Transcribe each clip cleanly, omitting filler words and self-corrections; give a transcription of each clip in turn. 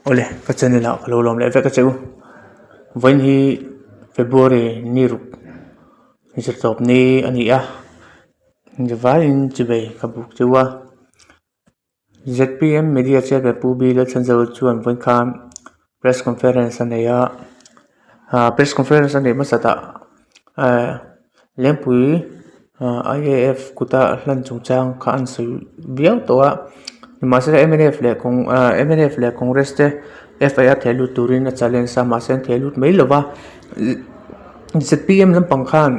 Awle ka channel ah ka lo lawm leh vek a che u vawiin hi February ni ruk zirtawp ni a ni a vaiin chibei ka buk cheu a Z_P_M media chairman Pu B Lalchhanzo chuan vawiin khan press conference a nei a ah press conference a neih hmasat ah eh Lengpui I_A_F kuta hlan chungchang kha an sawi viau tawh a nimahsela M_N_F leh cong ah M_N_F leh congress te F_I_R theh lut turin a challenge a mahse an theh lut mai lo va Z_P_M lampang khan.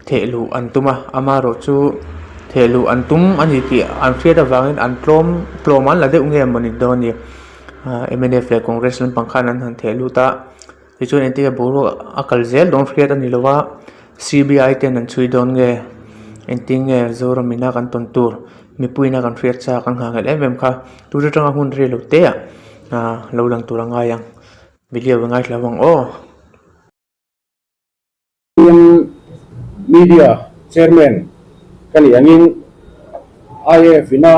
Theh luh an tum a amaherawh chu theh luh an tum a ni tih an hriat avangin an tlawm tlawm an la deuh nge mawni dawn a ni ahh mnf leh congress lampang khan an han theh lut a tichuan engtin nge boruak a kal zel dawn hriat a ni lo va C_B_I ten an chhui dawn nge engtin nge Zoram ina kan tawn tur mipui ina kan hriat chak an nghah nghelh em em kha tun atanga hun rei lo te ah ahh lo lang tur a ngai ang video i ngaithla vang aw. Tin, Media Chairman ka nih angin IAF ina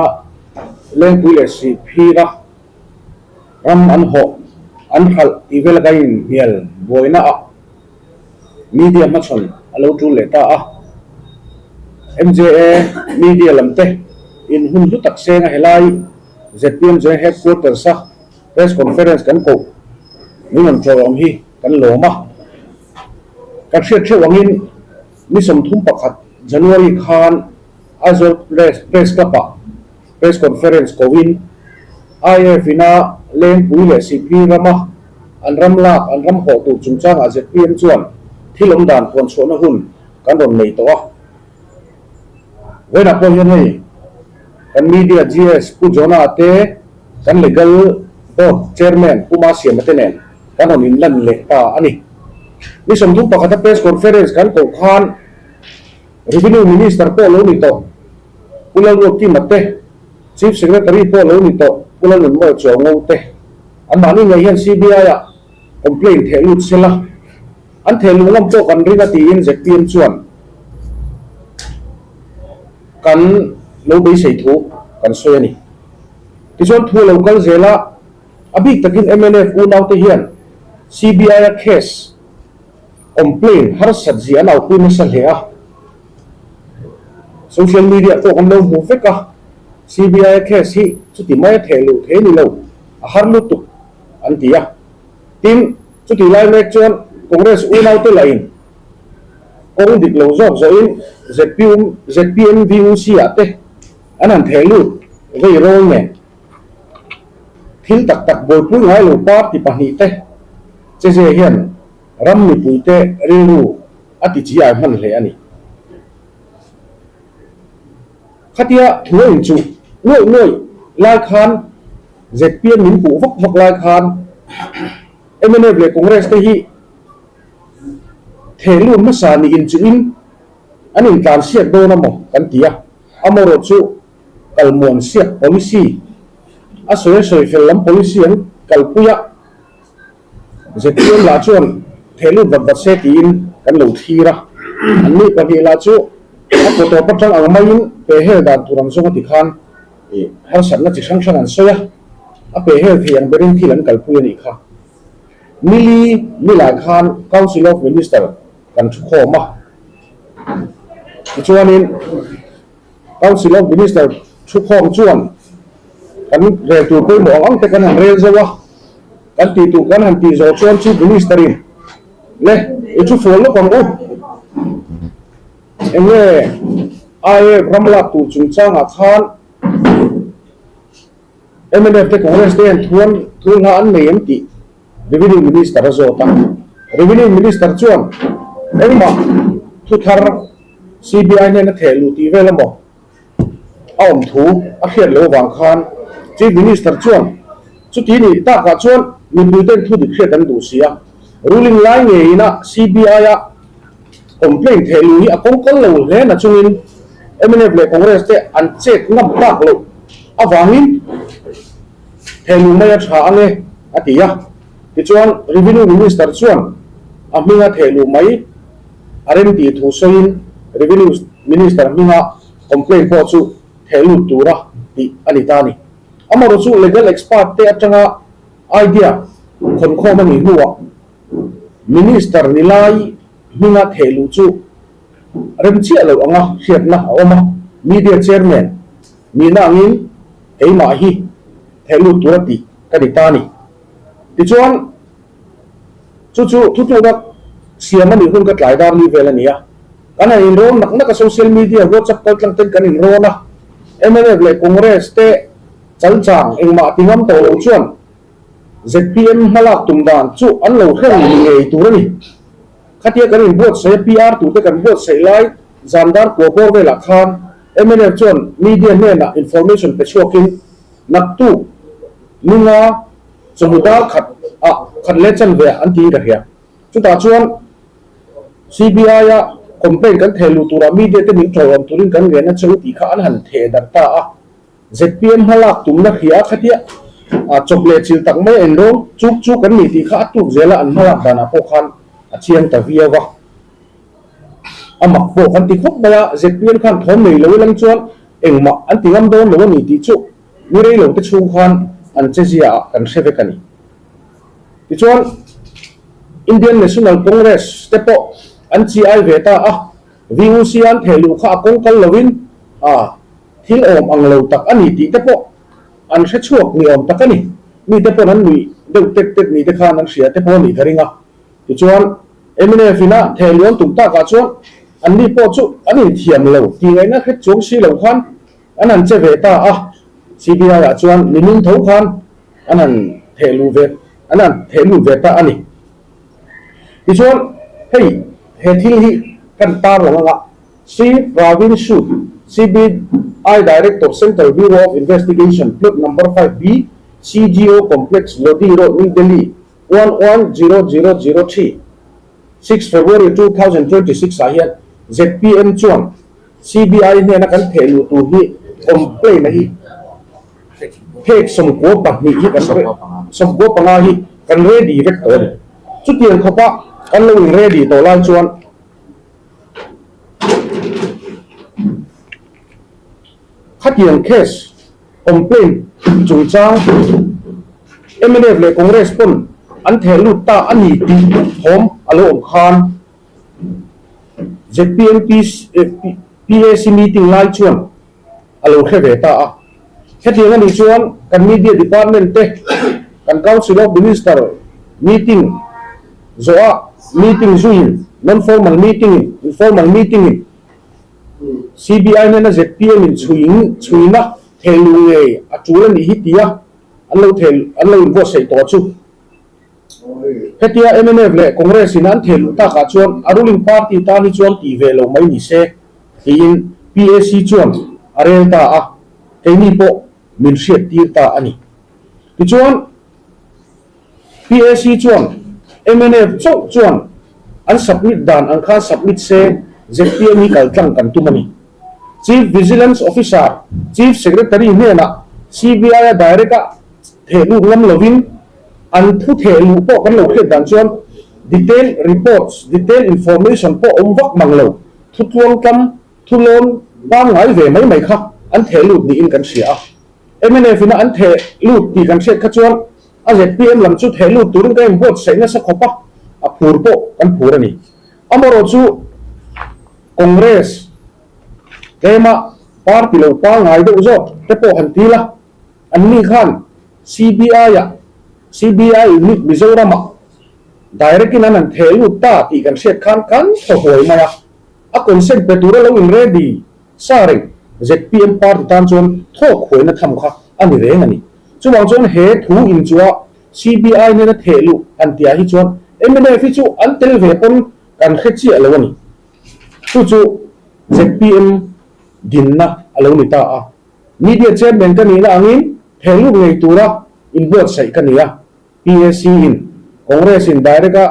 Lengpui leh Sihphira ram an hawh an hralh tih vel ka inhnial buaina ah Media hmachhawn a lo tul leh ta a. MJA Media lam te in hun hlu tak seng a helai zpm Joint Headquarters a Press Conference kan koh min rawn ṭawih awm hi kan lawm a. Kan hriat theuh angin ni 31 January khan Aizawl Press Club-ah Press Conference koin IAF ina Lengpui leh Sihphir rama an ram lak an ram hawh tur chungchangah zpm chuan thil awm dan puan chhuahna hun kan rawn nei tawh a. Vawiinah pawh hian hei kan media GS Pu Jonah te kan Legal Board Chairman Pu Masiama te nen kan rawn inlan leh ta a ni. Ni 31 a press conference kan koh khan Revenue Minister pawh lo ni tawh Pu Lalruatkima te, Chief Secretary pawh lo ni tawh Pu Lalnunmawia Chuango te anmahni ngei hian CBI-ah complaint theh lut sela an theh luh ngam pawh kan ring a tiin zpm chuan kan lo beisei thu kan sawi a ni. Tichuan thu a lo kal zel a, a bik takin mnf unaute hian CBI-a case complaint harsat zia an aupui nasa hle a, social media pawh kan lo hmu vek a, CBI-a case hi chuti mai a theh luh thei ni lo, a har lutuk an ti a. Tin, chutih lai mek chuan Congress unaute lahin kawng dik lo zawk zawhin zpm zpm VUC ah te an han theh lut vei rawl nen thil tak tak buaipui ngai lo party pahnih te che ze hian ram mipuite rilru a ti chi ai hman hle a ni. Khatia thu a inchuh nuaih nuaih lai khan zpm min puh vak vak lai khan mnf leh Congress te hi theh lut hmasa nih inchuhin an intlan siak dawn a maw kan ti a, amaherawh chu kalmuan siak policy a sawi a sawi fel lam policy an kalpui a, zpm lah chuan theh lut vat vat se tiin kan lo thlir a, an ni pahnih lah chu a kaw tawp atang ang maiin pehhel dan tur ang zawng a ti khan harsatna chi hrang hrang an sawi a, a pehhel thei ang berin thil an kalpui a nih kha. Nili nilai khan Council of Minister kan thu khawm a, tichuanin Council of Minister thu khawm chuan kan rel tur pawimawh ang ang te kan han rel zo a, kan tih tur kan han tih zawh chuan Chief Minister in le i thu fual lawk ang u, eng nge IAF ram lak tur chungchangah khan Mnf te Congress te hian thuan thu hla an nei em tih Revenue Minister a zawt a. Revenue Minister chuan engmah thu thar CBI hnena theh luh tih vel emaw a awm thu a hriat loh avang khan Chief Minister chuan chuti nih takah chuan mipui ten thu dik hriat an duh si a, ruling lai ngeiin a CBI a complaint theh luh hi a kawngkal lo hle na chungin mnf leh Congress te an chet ngam tak loh avangin theh luh mai a tha ang e a ti a. Tichuan Revenue Minister chuan a hminga theh luh mai a rem tih thu sawiin Revenue Minister hminga complaint pawh chu theh lut tura tih a ni ta a ni. Amaherawhchu chu legal expert te atanga idea khawnkhawm a nih hnuah Minister ni lai hminga thehluh chu rem chiah loh anga hriatna a awm a, Media Chairman nihna angin keimah hi thehlut tura tih ka ni ta a ni. Tichuan, chu chu thutlukna siam a nih hun ka tlai dar ni vel a ni a, kan han inrawn nak nak a, social media, WhatsApp kaltlang ten kan inrawn a, mnf leh Congress te chalchang engmah ti ngam tawh lo chuan zpm hmalak tum dan chu an lo hreng ni ngei tur a ni. Khatia kan inbuatsaih a, PR turte kan buatsaih lai zan dar kua bawr velah khan mnf chuan media hnenah information pe chhuakin naktuk ninga chawhnu dar khat ah khat leh chanve ah an tiin ka hria. Chutah chuan CBI a complaint kan theh luh turah media te min tawlawm turin kan ngen a che u tih kha an han theh darh ta a. Zpm hmalak tumna hria khatia chawp leh chil tak mai a inrawn chuk chuk an ni tih kha a tuk zela an hmalak danah pawh khan a chiang ta viau a. A mak pawh kan ti khawp mai a, zpm khan thawm nei lo ilang chuan engmah an ti ngam dawn lo a ni tih chu ni rei lo te chhung khan an che zia ah kan hre vek a ni. Tichuan Indian National Congress te pawh an chi ai ve ta a, VUC an theh luh kha a kawng kal lovin a thil awm ang lo tak a ni tih te pawh an hre chhuak ni awm tak a ni. Mite pawn an nuih deuh tet tet ni te khan an hria te pawh a nih ka ring a. Tichuan mnf in a theh luan tum takah chuan anni pawh chu an inthiam lo tih ngaihna hret chuang si lo khan an han che ve ta a, CBI ah chuan nimin tho khan an han theh luh ve an han theh lut ve ta a ni. Tichuan hei he thil hi kan tarlang anga Shri Pravin Sood, CBI Director, Central Bureau of Investigation, Plot Number 5B, CGO Complex, Lodi Road, New Delhi, 110003, 6 February 2026 ah hian zpm chuan CBI hnena kan theh luh tur hi complaint a hi phek 12 hi kan 95 hi kan ready vek tawh a ni. Chutiang khawpa kan lo in ready tawh lai chuan Khatiang case complaint chungchang mnf leh Congress pawn an theh lut ta a ni tih thawm a lo awm khan zpm PAC meeting lai chuan a lo hre ve ta a. Hetiang a nih chuan kan media department te kan Council of Minister meeting zawhah meeting zuiin non-formal meeting in informal meeting in CBI nena zpm in chhuiin chhuina thehluh ngei a tul a nih hi tia an lo theh an lo inbuatsaih tawh chu. Hetia mnf leh Congress in an thehluh takah chuan a ruling party tan hi chuan tih ve lo mai ni se tiin PAC chuan a rel ta a, keini pawh min hriat tir ta a ni. Tichuan PAC chuan mnf chauh chuan an submit dan ang khan submit se zpm hi kal tlang kan tum a ni. Chief Vigilance Officer, Chief Secretary hnenah CBI a direct a thehlut ngam lovin an thu thehluh pawh kan lo hriat dan chuan detail reports, detail information pawh awm vak mang lo, thu tluangtlam, thu lawn pangngai ve mai mai kha an thehlut niin kan hria a. Mnf ina an theh lut tih kan hriat kha chuan a zpm lam chu theh lut turin kan inbuatsaih nasa khawp a, a phur pawh kan phur a ni. Amaherawh chu Congress tlema party lo pangngai deuh zawk te pawh han ti la, anni khan CBI ah CBI unit Mizoram ah direct in an han theh lut ta tih kan hriat khan kan thaw huai mai a, a consent pe tura lo in ready Sa reng, zpm party tan chuan thawk huaina tham kha a ni reng a ni. Chuvang chuan he thu inchua CBI nena theh luh han tihah hi chuan mnf hi chu an tel ve pawn kan hre chiah lo a ni. Chu chu zpm dinna a lo ni ta a. Media chairman ka nihna angin theh lut ngei tura inbuatsaih ka ni a. PAC in Congress in direct a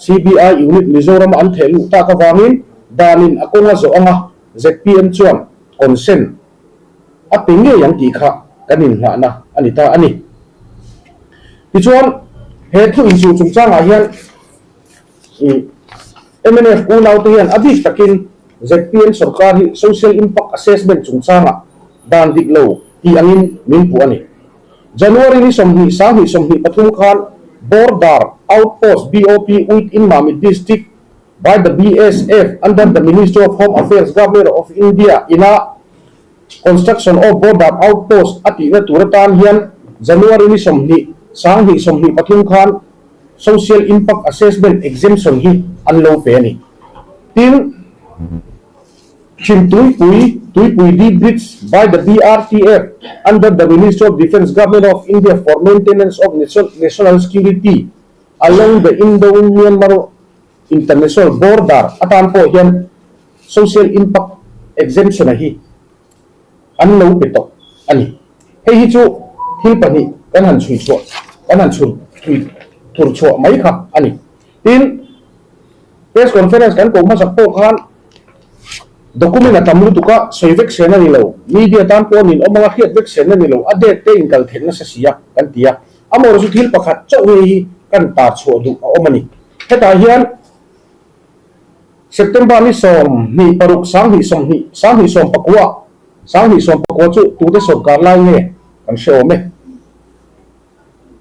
CBI unit Mizoram a an theh luh tak avangin danin a kawng a zawh anga zpm chuan consent a pe ngei ang tih kha kan inngahna a ni ta a ni. Tichuan he thu inchuh chungchangah hian mnf unaute hian a bik takin zpm sorkar hi social impact assessment chungchangah dan dik lo tih angin min puh a ni. January ni 20, 2023 khan Border Outpost, BOP, within Mamit District by the BSF under the Ministry of Home Affairs, Government of India ina Construction of Border Outpost a tihna tur atan hian January ni 20, 2023 khan Social Impact Assessment Exemption hi an lo pe a ni. Tin, Chhimtuipui, Tuipui Deep Bridge by the BRTF under the Ministry of Defence, Government of India for Maintenance of National Security along the Indo-Myanmar International Border atan pawh hian Social Impact Exemption a hi an lo pe tawh a ni. Hei hi chu thil pahnih kan han chhui chhuah, kan han chhur thui thur chhuah mai kha a ni. Tin, Press Conference kan koh hmasak pawh khan document a tam lutuk a, sawi vek sen a ni lo, media tan pawh nin awm anga hriat vek sen a ni lo, a date te inkal theih nasa si a kan ti a. Amaherawhchu chu thil pakhat chauh hei hi kan tar chhuah duh a awm a ni. Hetah hian September ni 26, 2020, 2019, 2019 chu tute sawrkar lai nge kan hre awm e.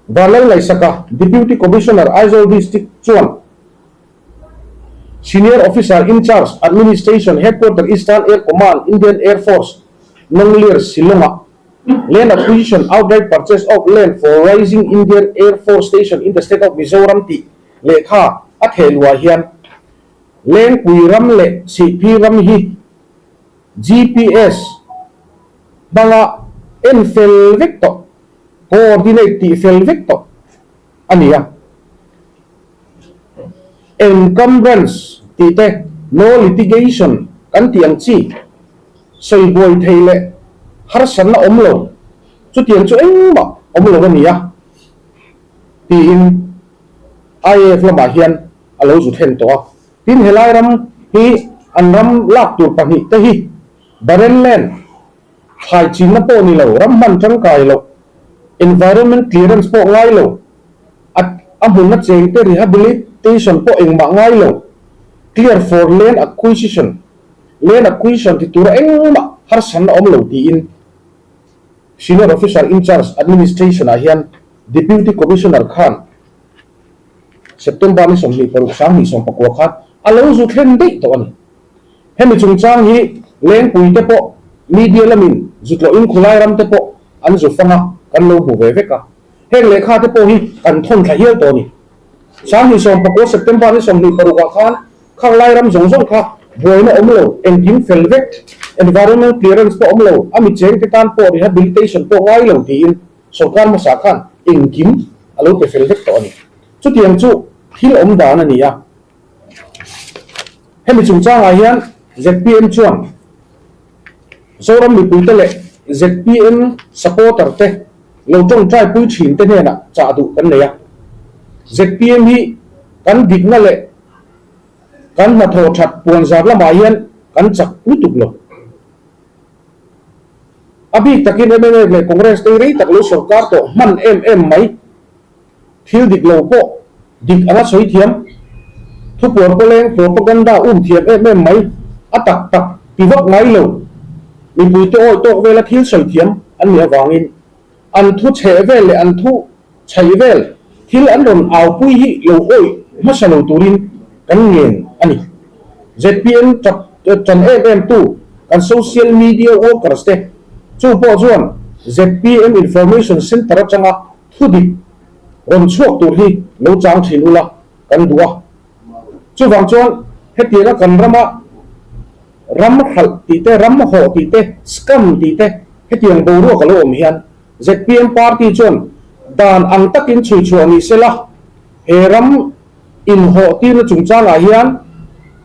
Vanlalngaihsaka, Deputy Commissioner, Aizawl District chuan Senior Officer in Charge, Administration, Headquarter, Eastern Air Command, Indian Air Force, Nonglir, Shillong-ah Land Acquisition, Outright Purchase of Land for Raising Indian Air Force Station in the State of Mizoram tih lehkha a theh luah hian Lengpui ram leh Sihphir ram hi GPS hmanga en fel vek tawh, coordinate tih fel vek tawh a ni a. Encumbrance tih te, no litigation kan tih ang chi sawi buai thei leh harsatna awm lo, chutiang chu engmah awm lo a ni a tiin IAF lamah hian a lo zu thlen tawh a. Tin, helai ram hi an ram lak tur pahnih te hi Barren Land, thlai chinna pawh ni lo, ram hman tangkai loh, environment clearance pawh ngai lo, a a hmunna cheng te rehabilitation pawh engmah ngai lo, clear for land acquisition, land acquisition ti tura engmah harsatna awm lo tiin Senior Officer in Charge Administration ah hian Deputy Commissioner khan September ni 26, 2019 khan a lo zu thlen daih tawh a ni. Hemi chungchang hi Lengpui te pawh media lamin zu tlawhin khawlai ram te pawh an zu fang a, kan lo hmu ve vek a. Heng lehkha te pawh hi kan thawn thla hial tawh a ni. 2019 September ni 26 ah khan khang lai ram zawng zawng kha buaina awm lo, engkim fel vek, environment clearance pawh awm lo, a mi cheng te tan pawh rehabilitation pawh ngai lo tiin sorkar hmasa khan engkim a lo pe fel vek tawh a ni. Chutiang chu thil awm dan a ni a. Hemi chungchangah hian zpm chuan Zoram mipuite leh zpm supporter te lo tawngtai pui thin te hnenah chah duh kan nei a. Zpm hi kan dikna leh kan hnathawh that puanzar lamah hian kan chak lutuk lo. A bik takin mnf leh Congress te hi rei tak lo sorkar tawh hman em em mai. Thil dik lo pawh dik anga sawi thiam, thupuar pawleng propaganda um thiam em em mai, a tak tak ti vak ngai lo, mipuite awi tawk vela thil sawi thiam an nih avangin an thu chheh vel leh an thu chhaih vel thil an rawn aupui hi lo awih hmasa lo turin kan ngen a ni. Zpm tan em em tu kan social media workers te chu pawh chuan zpm information centre atanga Thu dik rawn chhuak tur hi lo chang thin ula kan duh a. Chuvang chuan hetianga kan rama ram hralh tih te, ram hawh tih te, scam tih te hetiang boruak a lo awm hian zpm party chuan dan ang takin chhui chhuah ni sela he ram inhawh tirna chungchangah hian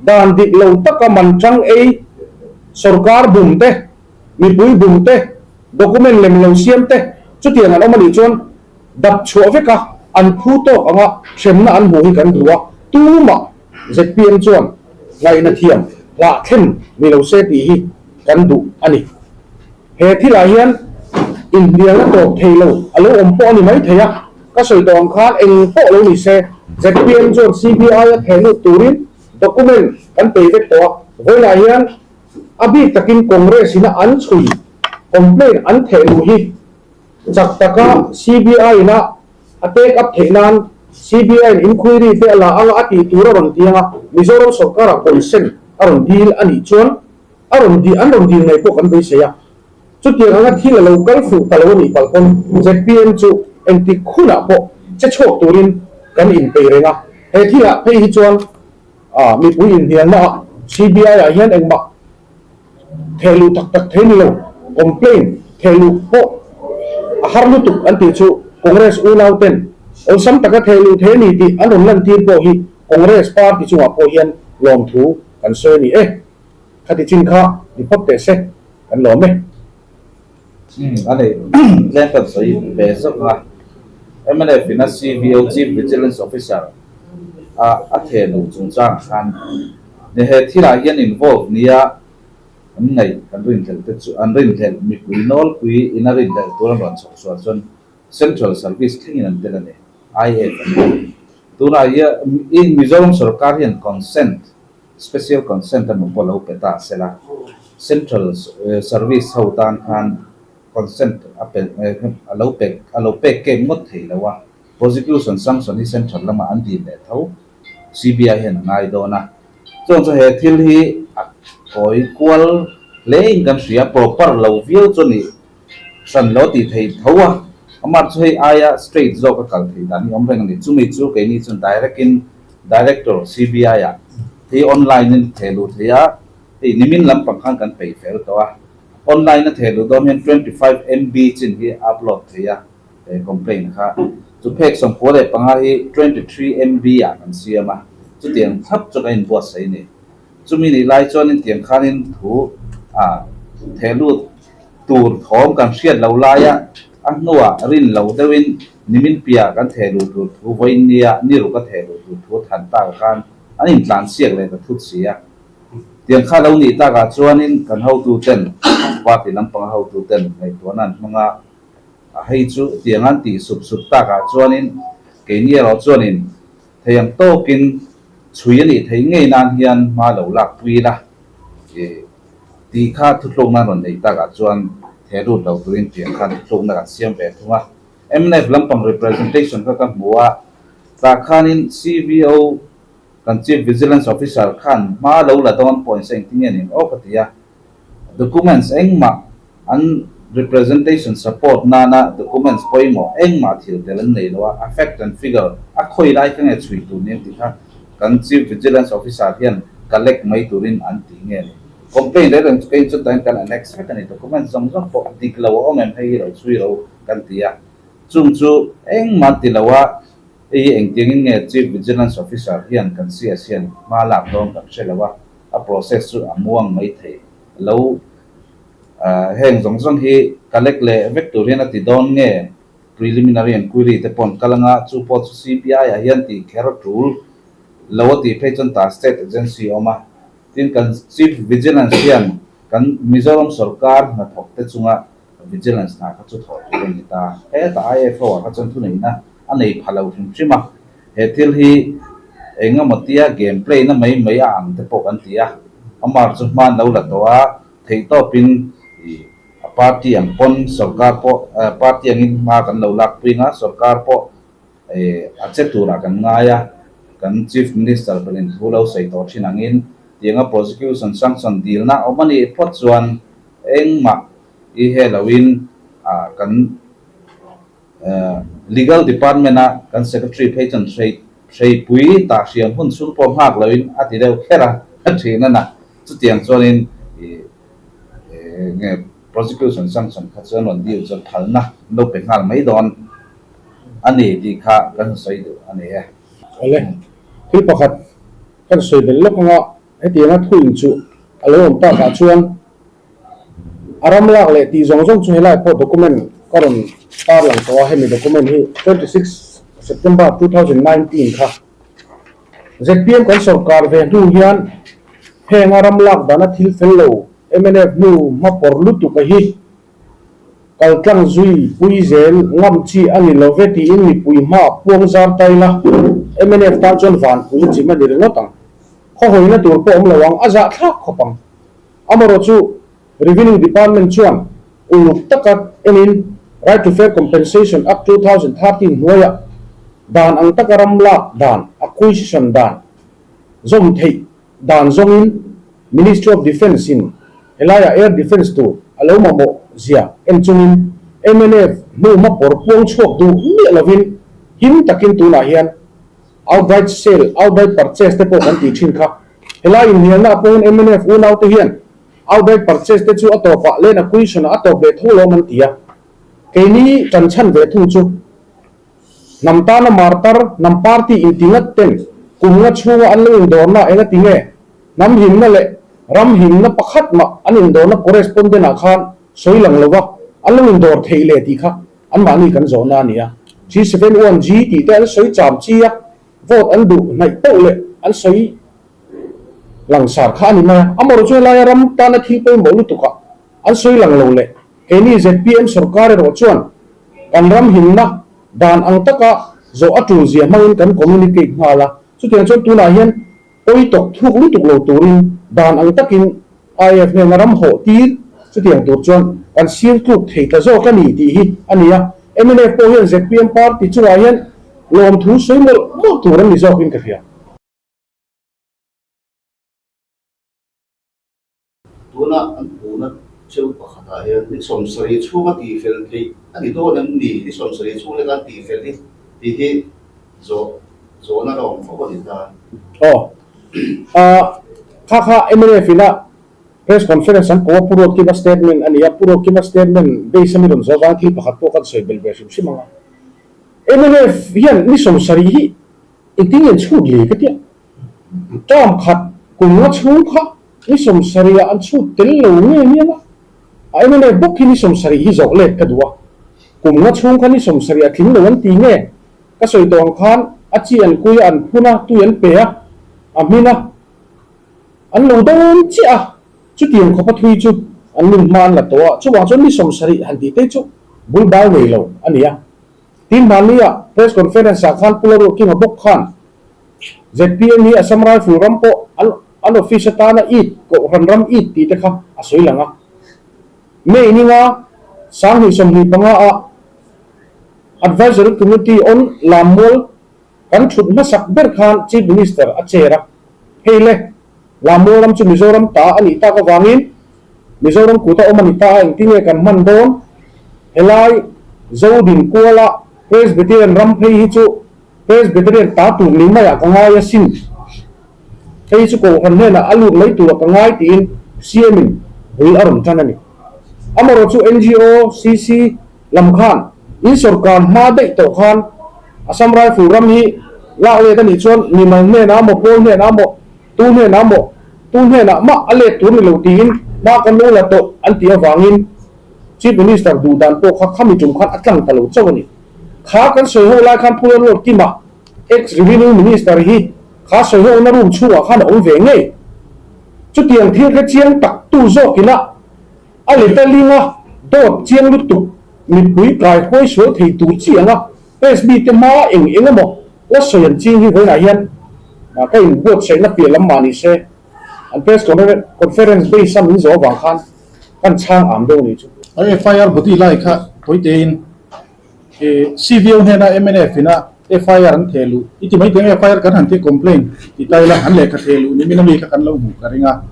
dan dik lo taka man tang ei sorkar bum te, mipui bum te, document lem lo siam te chutiang an awm a nih chuan dap chhuah vek a, an phu tawk anga hremna an hmuh hi kan duh a, tumah zpm chuan ngaihna thiam hlah thlen ni lo se tih hi kan duh a ni. He thilah hian inhnialna tawp thei lo a lo awm pawh a ni mai thei a, ka sawi tawh ang khan eng pawh lo ni se zpm chuan CBI a theh lut turin document kan pei vek tawh a, vawiinah hian A bik takin Congress ina an chhui, complaint an theh luh hi Chak taka CBI in a a take up theih nan CBI in inquiry te a la anga a tih tur a rawn ti anga Mizoram sawrkara consent a rawn dil a nih chuan a rawn dil an rawn dil ngei pawh kan beisei a. Chutiang anga thil a lo kal fuh ta lo a nih palh pawn zpm chu engtik hunah pawh che chhuak turin kan inpeih reng a. He thilah phei hi chuan mipui inhnialna ah CBI ah hian engmah Thehluh tak tak thei ni lo, complaint thehluh pawh a har lutuk an tih chu Congress unau ten awlsam taka thehluh thei a ni tih an rawn lantir pawh hi Congress party chungah pawh hian lawmthu kan sawi a ni e. Khati chin kha ni phawt teh se, kan lawm e. A ni, tlem kan sawi ve zawk a, mnf in a CVO, Chief Vigilance Officer, a a thehluh chungchang khan Ni he thilah hian involve nia an ngaih kan rinhlelh te chu an rinhlelh mipui nawlpui in a rinhlelh tur an rawn chhawk sual chuan Central Service thlengin an tel a ni, IF an ti. Tunah hian i Mizoram sorkar hian consent, special consent emaw pawh lo pe ta sela, Central Service ho tan khan consent a pe a lo pe a lo pek kep ngawt thei lo a, prosecution sanction hi Central lamah an dil leh tho. CBI hian a ngai dawn a, chuan chu he thil hi a kawi kual hle in kan hria, proper lo viau chu ni hran lo tih thei tho a, amah chu hei aia straight zawk a kal thei dan hi awm reng a ni, chumi chu keini chuan direct in Director CBI ah hei online in theh luh thei a, hei nimin lampang khan kan peih fel tawh a, online a theh luh dawn hian 25 MB chin hi a upload thei a. He complaint kha chu phek 95 hi 23 MB ah kan siam a, chutiang thlap chu kan inbuatsaih a ni. Chumi nih lai chuanin tiang khanin thu a theh lut tur thawm kan hriat lo laia a hnuah rin lo deuhin nimin piah kan theh luh tur thu vawiin nia ni ruk a theh luh tur thu a than tak khan an intlan siak leh ta thut si a. Tiang kha lo nih takah chuanin kan hotuten party lampanga hotuten ngaihtuahna an hmang a. A hei chu tiang an tih sup sup takah chuanin keini erawh chuanin thei ang tawkin chhui a nih theih ngei nan hian hma lo lak pui ila i tih kha thuthlukna rawn neih takah chuan theh lut lo turin tiang khan thuthlukna kan siam ve thung a. Mnf lampang representation kha ka hmu a, tah khanin CVO kan Chief Vigilance Officer khan hma lo la dawn pawhin sa engtin nge ning aw ka ti a. Documents engmah an representation support nana documents pawimawh engmah thil tel an nei lo a, a fact and figure a khawi lai kha nge chhui tur nia tih kha kan Chief Vigilance Officer hian collect mai turin an tih nge ni. Complaint reng reng chu kei chu tain kan annex vek a ni, documents zawng zawng pawh dik lo a awm em hei hi lo chhui ro kan ti a, chung chu engmah an ti lo a, hei hi engtiangin nge Chief Vigilance Officer hian kan CS hian hma lak dawn kan hre lo a. A process chu a muang mai thei lo. Heng zawng zawng hi collect leh vek tur hian a ti dawn nge? Preliminary enquiry te pawh an kal anga, chu pawh chu CBI ah hian tih kher a tul lo a tih phei chuan ta state agency a awm a. Tin, kan Chief Vigilance hian kan Mizoram sorkar hnathawk te chunga vigilance hna kha chu thawh tur a ni ta. Hetah IFO ah kha chuan thuneihna a nei pha lo hrim hrim a. He thil hi eng emaw tia game play na mai mai a ang te pawh kan ti a, amar chu hman lo la tawh a, theihtawpin ih a party ang pawn sorkar pawh party angin hma kan lo lak pui anga sorkar pawh ih a che turah kan ngai a, kan chief minister berin thu lo sawi tawh thin angin tianga prosecution sanction dilna awm a nih phawt chuan engmah i he loin ah kan Legal Department a kan Secretary phei chuan hrei hreipui tah hriam hun chhung pawh nghak loin a ti deuh kher a, a thin a na. Chutiang chuanin ih nge prosecution sanction kha chuan rawn deal chuan phalna an lo pe nghal mai dawn a ni tih kha kan sawi duh a ni e. Awle, thil pakhat kan sawi belh lawk anga hetianga thuin chu a lo awm takah chuan A ram lak leh tih zawng zawng chu helai pawh document ka rawn tar lang tawh a, hemi document hi 26 September 2019 kha zpm kan sawrkar ve hnu hian heng a ram lak dana thil fel lo mnf hnu hma pawr lutuk a hi kal tlang zui pui zel ngam chi a ni lo ve tiin mipui hma puang zar ta ila mnf tan chuan vanpui chim a ni ringawt ang. Khawhawina tur pawh awm lo ang, a zahthlak khawp ang. Amaherawhchu Revenue Department chuan uluk taka enin Right to Fair Compensation Act 2013 hnuaiah dan ang taka ram lak dan, acquisition dan, zawm theih dan zawngin Ministry of Defence in helaiah Air Defence tur a lo mamawh zia en chungin mnf hnuhma pawr puang chhuak duh miah lovin him takin tunah hian outright sale, outright purchase te pawh kan tih thin kha. Helai inhnialna ah pawhin mnf unaute hian outright purchase te chu a tawpah land acquisition ah a tawp leh tho lawm an ti a. Keini tan chhan ve thung chu hnam tana martar, hnam party inti ngat ten kum nga chhunga an lo indawrna engati nge hnam himna leh ram himna pakhat mah an indawrna correspondent ah khan sawi lang lova an lo indawr theih le tih kha anmahni kan zawhna a ni a. G71G tih te an sawi cham chi a, vote an duh hnaih poh leh an sawi langsar kha a ni mai a. Amaherawhchu chu helaia ram tana thil pawimawh lutukah an sawi lang lo leh keini zpm sorkar erawh chuan kan ram himna dan ang taka zawh a tul zia hmangin kan communicate nghal a. Chutiang chuan tunah hian pawi tawk thuk lutuk lo turin dan ang takin IAF hnena ram hawh tir chutiang tur chuan kan sir tluk thei ta zawk a ni tih hi a ni a. Mnf pawh hian zpm party chungah hian lawmthu sawi mawlh mawlh tur an ni zawkin ka hria. Tuna an puhna thil pakhatah hian ni sawmsarih chhunga tihfel theih a ni dawn em ni? Ni sawmsarih chhung leka an tihfel hi tih hi zawh zawhna la awm fo a ni ta. Aw. Kha kha mnf ina press conference an ko a, Pu Ruatkima statement a ni a, Pu Ruatkima statement base a mi rawn zawh avangin thil pakhat pawh kan sawi belh ve hrim hrim ang a. Mnf hian ni sawmsarih hi Engtin nge an chhut le ka tia. Term khat kum nga chhung kha ni sawmsarih ah an chhut tel lo nge nia. A mnf bawk hi ni sawmsarih hi zawh let ka duh a. Kum nga chhung kha ni sawmsarih a tling lo an ti nge? Ka sawi tawh ang khan a chi an kui a, an phun a, tui an pe a, a hmin a, an lo dawn chiah a. Chutiang khawpa thui chu an nun hma an la tawh a, chuvang chuan ni sawmsarih han tih te chu bul bal nei lo a ni a. Tin hmannia press conference ah khan Pu Lalruatkinga bawk khan zpm hi Assam Rifle ram pawh an an office atana it kohhran ram it tih te kha a sawi lang a. May ninga 2025 ah Advisory Committee on Lammual kan thut hmasak ber khan Chief Minister a chair a. Hei le, Lammual ram chu Mizoram ta a nih tak avangin Mizoram kuta awm a ni ta a, engtinge kan hman dawn? Helai Zodin kuala Presbyterian ram phei hi chu Presbyterian ta tur ni maiah ka ngai asin. Hei chu Kohhran hnenah a lut mai turah ka ngai tiin CM in bul a rawn tan a ni. Amaherawhchu NGO, CC, lam khan in sawrkar hma daih tawh khan Assam Rifle ram hi lak let a nih chuan mimal hnenah maw, pawl hnenah maw, Tu hnenah maw? Tu hnenah mah a let tur ni lo tiin hma kan lo la tawh an tih avangin Chief Minister duh dan pawh kha khami tum khan a tlang ta lo chauh a ni. Kha kan sawi ho lai khan Pu Lalruat Kima, ex Revenue Minister hi kha sawi ho na room chhungah khan a awm ve ngei. Chutiang thil kha chiang tak tu zawk ila a let a ling a, dawt chiang lutuk mipui kai huai sual thei tur chi anga SB te hma eng eng emaw La sawi an ching hi vawiinah hian ka inbuatsaihna piah lam mah ni se, an press conference base a min zawh avang khan kan chhang am deuh a nih chu. A FIR body lai kha tawitein CVO hnena mnf ina FIR an theh luh i ti mai teng FIR kan han tih complaint ti ta ila an lehkha theh luh nimin ami kha kan lo hmuh ka ring a.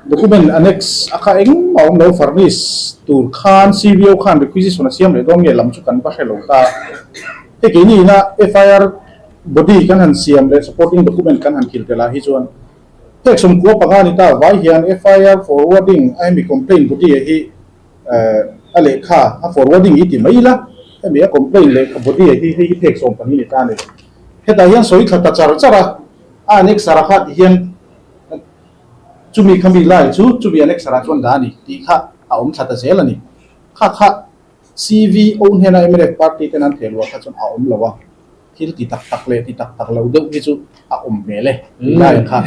Document annex a kha engmah awm lo furnish tur khan CVO khan requisition a siam leh dawn nge lam chu kan va hre lo ta. Hei keini ina FIR body kan han siam leh supporting document kan han khil tel ah hi chuan hek sawmkua panga ni ta vai hian FIR forwarding a hemi complaint body ah hi a lehkha a forwarding i ti mai ila hemi a complaint lehkha body ah hi hei hi phek 12 ni ta a ni. Hetah hian sawi thla ta char char a, a annex ah kha ti hian Chumi kha mi lai chu chumi Alexa ah chuan dah a ni tih kha a awm thla ta zel a ni. Kha kha CVO hnena mnf party ten an theh luah kha chuan a awm lo a, thil ti tak tak leh ti tak tak lo deuh hi chu a awm hmel e tih lai kha.